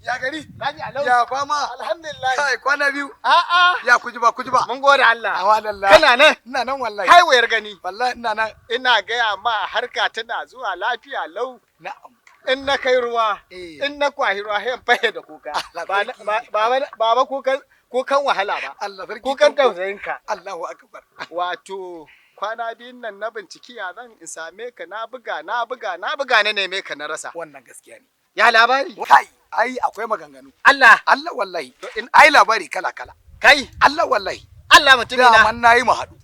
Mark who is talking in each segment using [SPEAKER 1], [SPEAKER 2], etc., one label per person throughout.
[SPEAKER 1] Ya gari?
[SPEAKER 2] Lafiya lau.
[SPEAKER 1] Ya fama?
[SPEAKER 2] Alhamdulillah.
[SPEAKER 1] Kai, kwana biyu.
[SPEAKER 2] A'a.
[SPEAKER 1] Ya kuji ba kuji ba.
[SPEAKER 2] Mun gode Allah.
[SPEAKER 1] Awadallah.
[SPEAKER 2] Kana nan?
[SPEAKER 1] Ina nan wallahi.
[SPEAKER 2] Kai, wayar gani.
[SPEAKER 1] Wallahi ina nan.
[SPEAKER 2] Ina gaya ma, harka tana zuwa lafiya lau.
[SPEAKER 1] Na'am.
[SPEAKER 2] In na kai ruwa, in na kwahi ruwa, sai in fahe da kuka.
[SPEAKER 1] Allah
[SPEAKER 2] Ba
[SPEAKER 1] sarki.
[SPEAKER 2] ba kukan kukan wahala ba.
[SPEAKER 1] Allah sarki.
[SPEAKER 2] Kukan tausayinka.
[SPEAKER 1] Allahu akbar.
[SPEAKER 2] Wato kwana biyun nan na binciki ya zan in same ka, na buga, na buga, na buga, na neme ka na rasa.
[SPEAKER 1] Wannan gaskiya ne.
[SPEAKER 2] Ya labari?
[SPEAKER 1] Kai, ai akwai maganganu.
[SPEAKER 2] Allah.
[SPEAKER 1] Allah wallahi.
[SPEAKER 2] To in
[SPEAKER 1] Ai labari kala kala.
[SPEAKER 2] Kai.
[SPEAKER 1] Allah wallahi.
[SPEAKER 2] Allah mutumina.
[SPEAKER 1] Daman nayi mu haɗu.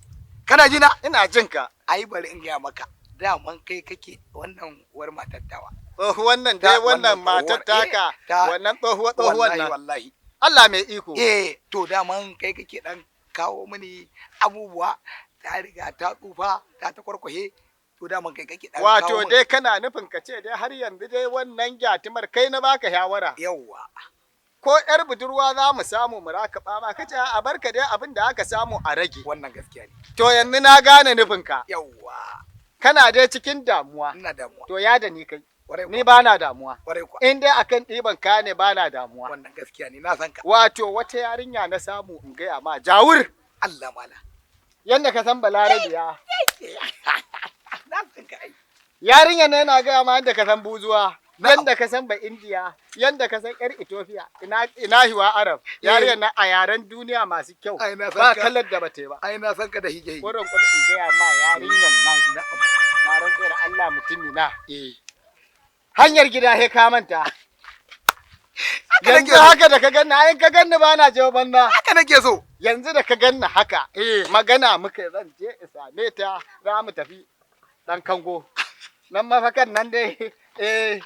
[SPEAKER 1] Kana ji na?
[SPEAKER 2] Ina jin ka.
[SPEAKER 1] Ai bari in gaya maka. Daman kai kake wannan uwar matar tawa.
[SPEAKER 2] Tsohuwan nan dai,
[SPEAKER 1] wannan
[SPEAKER 2] wannan matar
[SPEAKER 1] tsohuwar,
[SPEAKER 2] taka, wannan tsohuwa tsohuwan
[SPEAKER 1] Wallahi
[SPEAKER 2] nan.
[SPEAKER 1] wallahi.
[SPEAKER 2] Allah mai iko.
[SPEAKER 1] Eh, to daman kai kake dan kawo mini abubuwa, ta riga ta tsufa, ta ta kwarkwahe, to daman kai kake dan kawo
[SPEAKER 2] Wato
[SPEAKER 1] min.
[SPEAKER 2] dai kana nufin ka ce dai har yanzu dai wannan gyatumar kai na baka shawara.
[SPEAKER 1] Yawwa.
[SPEAKER 2] Ko yar budurwa za mu samu mu raka ma, kace a barka dai, abin da aka samu a rage.
[SPEAKER 1] Wannan gaskiya ne.
[SPEAKER 2] To yanzu na gane nufin ka.
[SPEAKER 1] Yawwa.
[SPEAKER 2] Kana dai cikin damuwa.
[SPEAKER 1] Ina damuwa.
[SPEAKER 2] To ya da ni kai.
[SPEAKER 1] Kwarai
[SPEAKER 2] Ni
[SPEAKER 1] kuwa.
[SPEAKER 2] ba na damuwa.
[SPEAKER 1] Kwarai kuwa.
[SPEAKER 2] In dai akan ɗiban kaya ne, ba na damuwa.
[SPEAKER 1] Wannan gaskiya ne, na san ka.
[SPEAKER 2] Wato wata yarinya na samu, in gaya ma, jawur.
[SPEAKER 1] Allah mala.
[SPEAKER 2] Yanda ka san balarabiya.
[SPEAKER 1] Na san ka ai.
[SPEAKER 2] Yarinya ne, yana gaya ma, yanda ka san buzuwa.
[SPEAKER 1] Na'am.
[SPEAKER 2] Yanda ka san ba Indiya, yanda ka san yar Ethiopia, ina ina hiwa Arab. Yarinyar na a yaren duniya masu kyau.
[SPEAKER 1] Ai, na san
[SPEAKER 2] Ba
[SPEAKER 1] ka.
[SPEAKER 2] kalar da bata yi ba.
[SPEAKER 1] Ai na san ka da hige hige.
[SPEAKER 2] Kurin kurin, in gaya ma, yarinyar nan. Na rantse da Allah mutumi na.
[SPEAKER 1] Eh.
[SPEAKER 2] Hanyar gida he ka manta.
[SPEAKER 1] Haka nake
[SPEAKER 2] Yanzu
[SPEAKER 1] so.
[SPEAKER 2] haka da ka ganni, ai ka ganni ba na je banza.
[SPEAKER 1] Haka nake so.
[SPEAKER 2] Yanzu da ka ganni haka,
[SPEAKER 1] Eh.
[SPEAKER 2] magana muka, zan je in same ta, za mu tafi dan kango. Nan mafakan nan dai, eh.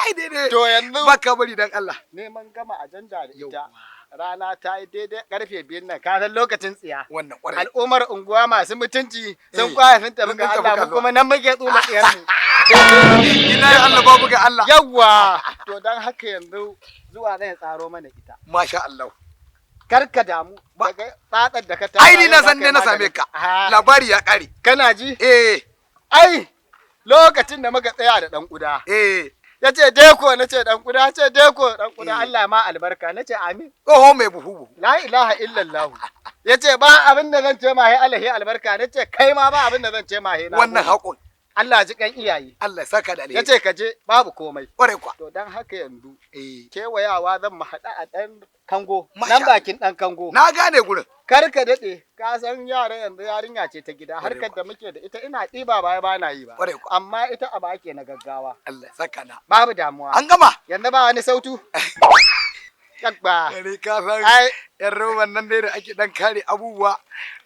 [SPEAKER 1] Ai daidai.
[SPEAKER 2] To yanzu
[SPEAKER 1] Baka bari dan Allah.
[SPEAKER 2] Neman gama ajanda da ita.
[SPEAKER 1] Yawwa.
[SPEAKER 2] Rana ta yi daidai 2:30 nan, ka san lokacin tsiya.
[SPEAKER 1] Wannan kwarai.
[SPEAKER 2] Al'ummar unguwa masu mutunci sun
[SPEAKER 1] Eh.
[SPEAKER 2] kwaya sun tafi
[SPEAKER 1] Sun
[SPEAKER 2] ga
[SPEAKER 1] tafi
[SPEAKER 2] Allah, mu
[SPEAKER 1] kasuwa.
[SPEAKER 2] kuma nan muke tsuma tsiyar mu.
[SPEAKER 1] Ina ya Allah babu ga Allah.
[SPEAKER 2] Yawwa, to dan haka yanzu zuwa zan tsaro mana ita.
[SPEAKER 1] Masha Allah.
[SPEAKER 2] Kar ka damu daga tsatsar da ka tara.
[SPEAKER 1] Ai ni na
[SPEAKER 2] Yau za
[SPEAKER 1] san
[SPEAKER 2] ka
[SPEAKER 1] dai
[SPEAKER 2] yi
[SPEAKER 1] na same
[SPEAKER 2] maganin.
[SPEAKER 1] ka.
[SPEAKER 2] Ah,
[SPEAKER 1] Labari ya kare.
[SPEAKER 2] Kana ji?
[SPEAKER 1] Eh.
[SPEAKER 2] Ai lokacin da muka tsaya da dan kuda.
[SPEAKER 1] Eh.
[SPEAKER 2] Ya ce deko, na ce dan kuda, ce deko dan kuda,
[SPEAKER 1] Eh.
[SPEAKER 2] Allah ma albarka, na ce amin.
[SPEAKER 1] Tsoho mai buhu buhu.
[SPEAKER 2] La ilaha illallah. Ya ce ba abin da zan ce ma he Allah he albarka, na ce kai ma ba abin da zan ce ma he na
[SPEAKER 1] Wannan
[SPEAKER 2] gode.
[SPEAKER 1] haƙon.
[SPEAKER 2] Allah ji kan iyaye.
[SPEAKER 1] Allah ya saka da alheri.
[SPEAKER 2] Ya ce ka je, babu komai.
[SPEAKER 1] Kwarai kuwa.
[SPEAKER 2] To dan haka yanzu
[SPEAKER 1] Eh.
[SPEAKER 2] kewayawa zan mu haɗa a ɗan kango,
[SPEAKER 1] Masha
[SPEAKER 2] nan bakin ɗan kango.
[SPEAKER 1] Na gane gurin.
[SPEAKER 2] Kar ka daɗe, ka san yara yanzu, yarinya ce ta gida,
[SPEAKER 1] Kwarai
[SPEAKER 2] harkar da muke da ita ina ɗiba baya ba na yi ba.
[SPEAKER 1] Kwarai kuwa.
[SPEAKER 2] Amma ita abu ake na gaggawa.
[SPEAKER 1] Allah ya saka na.
[SPEAKER 2] Babu damuwa.
[SPEAKER 1] An gama.
[SPEAKER 2] Yanzu ba wani sautu. Yabba.
[SPEAKER 1] Kare ka san
[SPEAKER 2] Ai,
[SPEAKER 1] yan roban nan dai da ake dan kare abubuwa,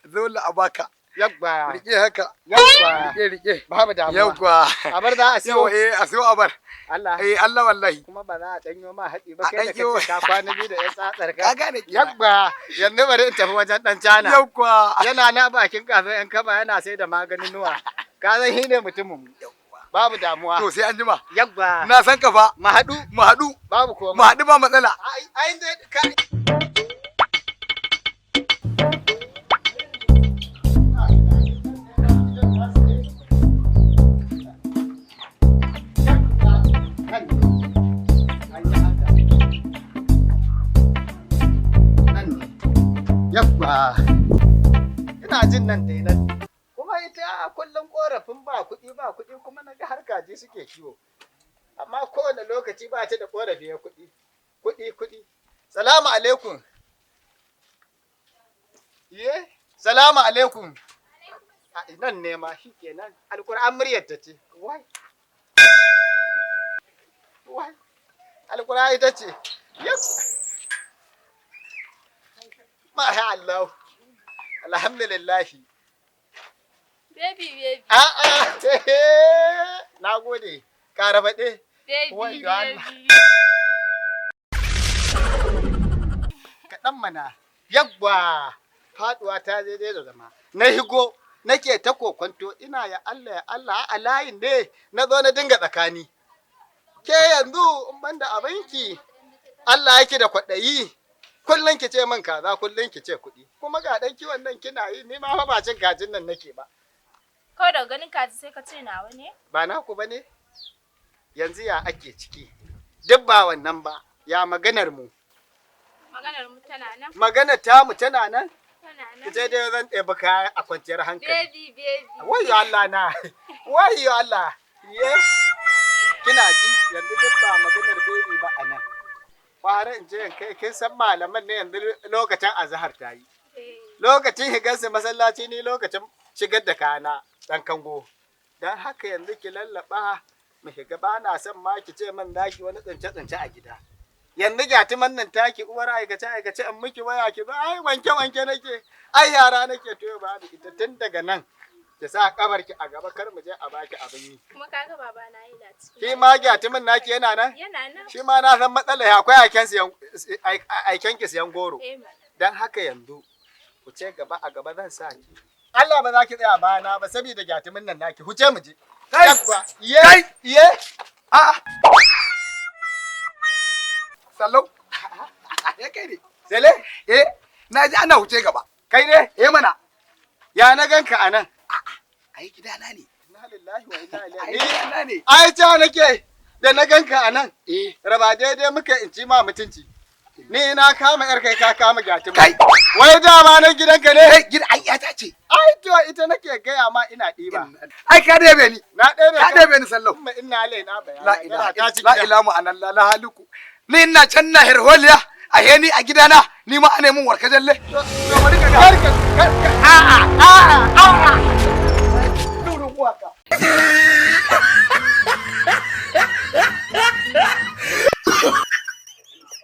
[SPEAKER 1] dole a baka.
[SPEAKER 2] Yabba.
[SPEAKER 1] Rike haka.
[SPEAKER 2] Yabba.
[SPEAKER 1] Rike rike.
[SPEAKER 2] Babu damuwa.
[SPEAKER 1] Yauwa.
[SPEAKER 2] Abar za a siyo.
[SPEAKER 1] Yau eh, a siyo abar.
[SPEAKER 2] Allah.
[SPEAKER 1] Eh, Allah wallahi.
[SPEAKER 2] Kuma ba za a ɗanyo ma haɗi ba
[SPEAKER 1] A
[SPEAKER 2] kai da
[SPEAKER 1] ɗanyo.
[SPEAKER 2] kace ka kwana biyu da ya tsatsar ka.
[SPEAKER 1] Ka gane kenan.
[SPEAKER 2] Yabba. Yanzu bari in tafi wajen ɗan cana.
[SPEAKER 1] Yauwa.
[SPEAKER 2] Yana na bakin kafin yan kaba, yana sai da maganin nuwa. Ka san shi ne mutumin mu. Babu damuwa.
[SPEAKER 1] To sai an jima.
[SPEAKER 2] Yabba.
[SPEAKER 1] Na san ka fa.
[SPEAKER 2] Mu haɗu.
[SPEAKER 1] Mu haɗu.
[SPEAKER 2] Babu komai.
[SPEAKER 1] Mu haɗu, ba matsala.
[SPEAKER 2] Ai ai dai ka. Yabba, ina jin nan dai nan. Kuma ita kullum korafin ba kuɗi, ba kuɗi, kuma na ga har kaji suke kiwo. Amma kowane lokaci ba ta da korafi ya kuɗi. Kuɗi, kuɗi. Salamu alaikum. Ye? Salamu alaikum. A nan ne ma shi kenan. Alƙur'an muryar ta ce. Wai. Wai. Alƙur'an ita ce. Yes. Masha Allah. Alhamdulillah.
[SPEAKER 3] Baby, baby,
[SPEAKER 2] A'a. Na gode. Ƙara faɗe.
[SPEAKER 3] Baby,
[SPEAKER 2] Wayyo Allah.
[SPEAKER 3] baby.
[SPEAKER 2] Kaɗan mana. Yawwa. Faɗuwa ta daidai da zama. Na higo. Nake ta kokonto, ina ya Allah ya Allah, a layin ne na zo na dinga tsakani. Ke yanzu in banda abinki, Allah yake da kwaɗayi. Kullum ki ce min kaza, kullum ki ce kuɗi. Kuma ga ɗan kiwon nan kina yi, ni ma fa ba cin kajin nan nake ba.
[SPEAKER 3] Kawai daga ganin kaji sai ka ce nawa ne?
[SPEAKER 2] Ba naku ba ne? Yanzu ya ake ciki? Duk ba wannan ba. Ya maganar mu?
[SPEAKER 3] Maganar mu tana nan.
[SPEAKER 2] Maganar tamu tana nan?
[SPEAKER 3] Tana
[SPEAKER 2] Ki
[SPEAKER 3] nan.
[SPEAKER 2] ce dai zan ɗebi kaya a kwanciyar hankali.
[SPEAKER 3] Baby baby.
[SPEAKER 2] Wayyo Allah na. Wayyo Allah. Ye. Kina ji, yanzu duk ba maganar baby ba a nan. Fara in je in kai, kin san malaman ne yanzu lokacin azahar ta yi.
[SPEAKER 3] Eh.
[SPEAKER 2] Lokacin shigarsu masallaci ne, lokacin shigar da kayana ɗan kango. Don haka yanzu ki lallaba mu shiga, ba na son ma ki ce min zaki wani tsince tsince a gida. Yanzu gyatuman nan taki uwar aikace aikace, in miki waya ki ba ai wanke wanke nake, ai yara nake, to babu ita. Tun daga nan ki sa kabar ki a gaba, kar mu je a baki abin yi.
[SPEAKER 3] Kuma kaga babana yana ciki.
[SPEAKER 2] Shi ma gyatumin naki yana nan?
[SPEAKER 3] Yana nan.
[SPEAKER 2] Shi ma na san matsala, akwai aiken siyan aiken ki siyan goro.
[SPEAKER 3] Eh mana.
[SPEAKER 2] Don haka yanzu ku ce gaba a gaba zan sa ki. Allah ba za ki tsaya bayana ba saboda gyatumin nan naki. Huce mu je.
[SPEAKER 1] Kai!
[SPEAKER 2] Yawwa. Iye!
[SPEAKER 1] Kai!
[SPEAKER 2] Iye!
[SPEAKER 1] A'a. Sallau. Ya kai ne.
[SPEAKER 2] Sele?
[SPEAKER 1] Eh, na ji ana wuce gaba.
[SPEAKER 2] Kai ne?
[SPEAKER 1] Eh mana.
[SPEAKER 2] Ya na ganka a nan?
[SPEAKER 1] Ai gidana ne.
[SPEAKER 2] Inna lillahi wa inna
[SPEAKER 1] Ai
[SPEAKER 2] ilaihi.
[SPEAKER 1] gidana ne.
[SPEAKER 2] Ai ta nake da na ganka a nan.
[SPEAKER 1] Eh.
[SPEAKER 2] Raba daidai muka in ci ma mutunci. Ni na kama yar, kai ka kama gyatumin.
[SPEAKER 1] Kai!
[SPEAKER 2] Wai dama nan gidanka ne?
[SPEAKER 1] Kai, gida ai yata ce.
[SPEAKER 2] Ai to ita nake gaya ma ina ɗiba.
[SPEAKER 1] Ai ka debe ni.
[SPEAKER 2] Na ɗebe.
[SPEAKER 1] Ka debe ni, Sallau.
[SPEAKER 2] Kuma ina lai na bayana.
[SPEAKER 1] La ilaha
[SPEAKER 2] Ta ci
[SPEAKER 1] la
[SPEAKER 2] gida.
[SPEAKER 1] ilaha ma'anan la haliku. Ni ina can na herholiya. A ni a gidana ni ma ana mun warkajalle.
[SPEAKER 2] To bari ka ga. Kar ka a'a a'a a'a.
[SPEAKER 1] Durun uwaka.